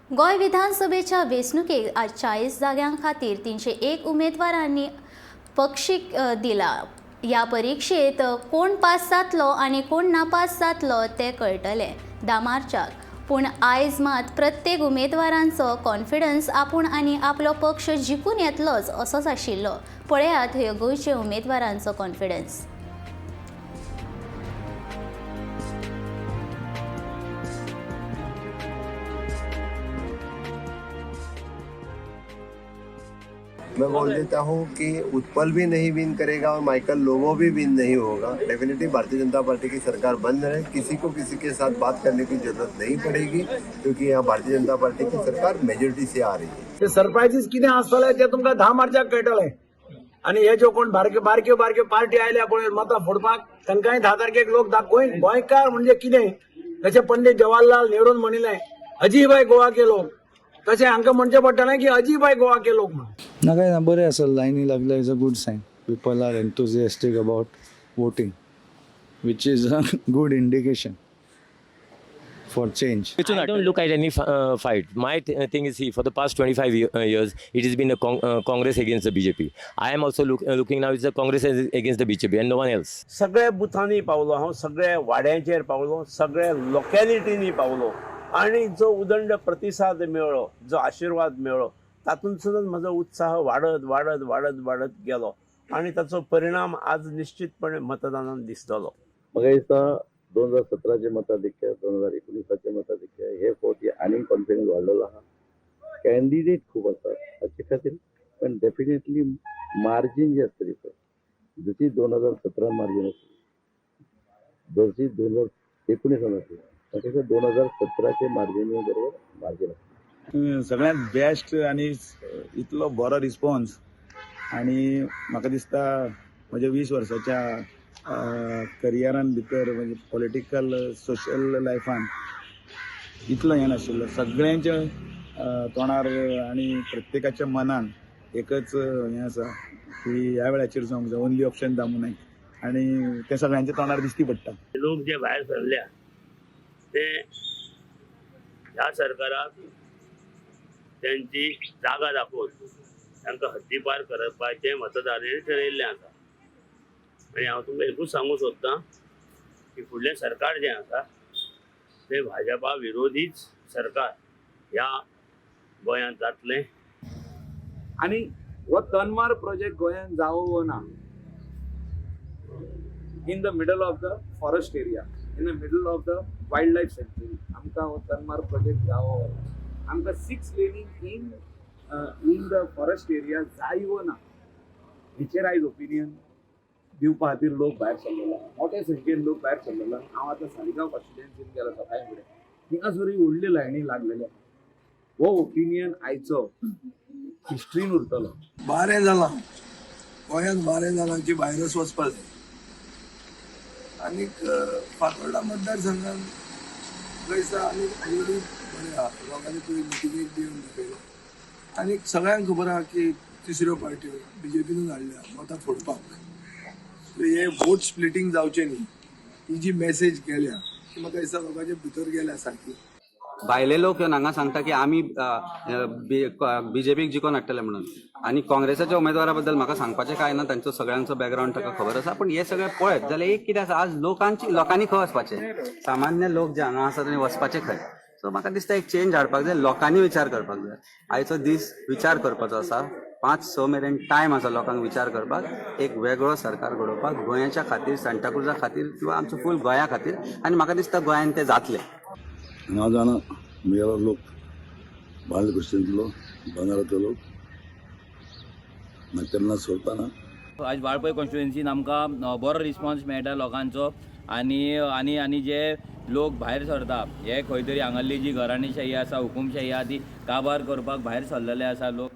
गोंय विधानसभेच्या वेंचणुकेक आज 40 जाग्यां खातीर 301 उमेदवारांनी पक्षीक दिला. ह्या परिक्षेत कोण पास जातलो आनी कोण नापास जातलो तें कळटलें 10 मार्चाक. पूण आयज मात प्रत्येक उमेदवारांचो कॉन्फिडन्स आपूण आनी आपलो पक्ष जिखून येतलोच असोच आशिल्लो. पळयात ह्यो गोंयचे उमेदवारांचो कॉन्फिडन्स. मैं बोल देता हूँ कि उत्पल भी नहीं विन करेगा और माइकल लोबो भी विन नहीं होगा. डेफिनेटली भारतीय जनता पार्टी की सरकार बन रही है. किसी को किसी के साथ बात करने की जरूरत नहीं पड़ेगी, क्योंकि यहाँ भारतीय जनता पार्टी की सरकार मेजोरिटी से आ रही है. ते सरप्रायझीस कितें आसतले ते तुमकां 10 मार्चाक कळटलें. आनी हे ज्यो कोण बारक्यो बारक्यो बारक्यो पार्टी आयल्या पळय मतां फोडपाक, तांकांय 10 तारखेक लोक दाखोवन गोंयकार म्हणजे कितें, जशें पंडित जवाहरलाल नेहरून म्हणिल्लें अजीब आहे गोवा के लोक, तशें हांकां म्हणचें पडटलें की अजीब आहे गोवा के लोक म्हणून. ना, काय ना, बरें आसा. लायनी लागल्या is a good sign. People are enthusiastic about voting, which is a good indication for change. I don't look at any fight. My thing is, see, for the past 25 years, it has been a Congress against the BJP. I am also looking now, it's the Congress against the BJP and no one else. सगळ्या बुथांनी पावलो हांव, सगळ्या वाड्यांचेर पावलो, सगळ्या लोकेलिटींनी पावलो आनी जो उदंड प्रतिसाद मेळ्ळो, जो आशिर्वाद मेळ्ळो, तातूंतसूनच म्हजो उत्साह वाडत वाडत वाडत वाडत गेलो आनी ताचो परिणाम आज निश्चितपणे मतदानान दिसतलो. म्हाका दिसता 2017चें मताधिक्य, 2019चें मताधिक्य हे फावटी आनीक कॉन्फिडन्स वाडलेलो आहा. कॅन्डिडेट खूब आसात हाचे खातीर, पण डेफिनेटली मार्जीन जी आसतली पळय, जशी 2017 मार्जीन आसली, जशी 2019 आसली, म्हाका दिसता 2017चे मार्जिनी बरोबर मार्जीन आसली. सगळ्यांत बेस्ट आनी इतलो बरो रिस्पॉन्स आनी म्हाका दिसता म्हज्या 20 वर्साच्या करियरान भितर, म्हणजे पॉलिटिकल सोशल लायफान इतलो हें नाशिल्लो. सगळ्यांच्या तोंडार आनी प्रत्येकाच्या मनान एकच हें आसा की ह्या वेळाचेर जावंक जाय ओनली ऑप्शन दामू नायक, आनी तें सगळ्यांच्या तोंडार दिश्टी पडटा. लोक जे भायर सरल्या ते ह्या सरकाराक त्यांची जागा दाखोवन तांकां हद्दीपार करपाचें मतदारांनी ठरयल्लें आसा. आनी हांव तुमकां एकूच सांगूंक सोदतां की फुडलें सरकार जें आसा तें भाजपा विरोधीच सरकार ह्या गोंयांत जातलें. आनी हो तन्मार प्रोजेक्ट गोंयांत जावो वो ना, in the middle of the forest area, in the middle of the wild life sanctuary आमकां हो तन्मार प्रोजेक्ट जावो वो ना, आमकां 6 laning in the forest area जाय वो ना, हेचेर आयज ओपिनियन दिवपा खातीर लोक भायर सरलेलो, मोठे संख्येन लोक भायर सरलेलो. हांव आतां सालिगांव कॉन्स्टिट्युएन्सीन गेलो सकाळीं फुडें, थिंगासरूय व्हडल्यो लायनी लागलेले. हो ओपिनियन आयचो हिस्ट्रीन उरतलो. बारें जालां गोंयांत, बारें जालां की व्हायरस वचपा जाय. आनीक फातोर्डा मतदारसंघान दिसता आनीक ऑलरेडी बरें आहा. लोकांनी पयलीं मिटिंगेक बी येवन दाखयलें आनीक सगळ्यांक खबर आहा की तिसऱ्यो पार्ट्यो बीजेपीनूच हाडल्या मतां फोडपाक. सो हे वोट स्प्लिटींग जावचें न्ही, ही जी मॅसेज गेल्या ती म्हाका दिसता लोकांच्या भितर गेल्या सारकी. भायले लोक येवन हांगा सांगता की आमी बीजेपीक जिखोवन हाडटले म्हणून, आनी काँग्रेसाच्या उमेदवारा बद्दल म्हाका सांगपाचें कांय ना, तांचो सगळ्यांचो बॅकग्रावंड ताका खबर आसा. पूण हे सगळें पळयत जाल्यार एक कितें आसा, आज लोकांची लोकांनी खंय वचपाचें, सामान्य लोक जे हांगा आसा तेणी वचपाचें खंय. सो म्हाका दिसता एक चेंज हाडपाक जाय, लोकांनी विचार करपाक जाय. आयचो दीस विचार करपाचो आसा. 5-6 मेरेन टायम आसा लोकांक विचार करपाक, एक वेगळो सरकार घडोवपाक गोंयाच्या खातीर, सांताक्रुजा खातीर किंवा आमच्या फूल गोंया खातीर. आनी म्हाका दिसता गोंयान तें जातलें. हांव जाणा म्हगेलो लोक बांदल क्रिस्तींतलो भांगराचो लोक म्हाका केन्ना सोडपाना. आज वाळपय कॉन्स्टिट्युएन्सीन आमकां बरो रिस्पॉन्स मेळटा लोकांचो आनी आनी आनी जे लोक भायर सरता हे खंय तरी हांगासरली जी घराणेशाही आसा, हुकुमशाही आसा, ती काबार करपाक भायर सरलेले आसा लोक.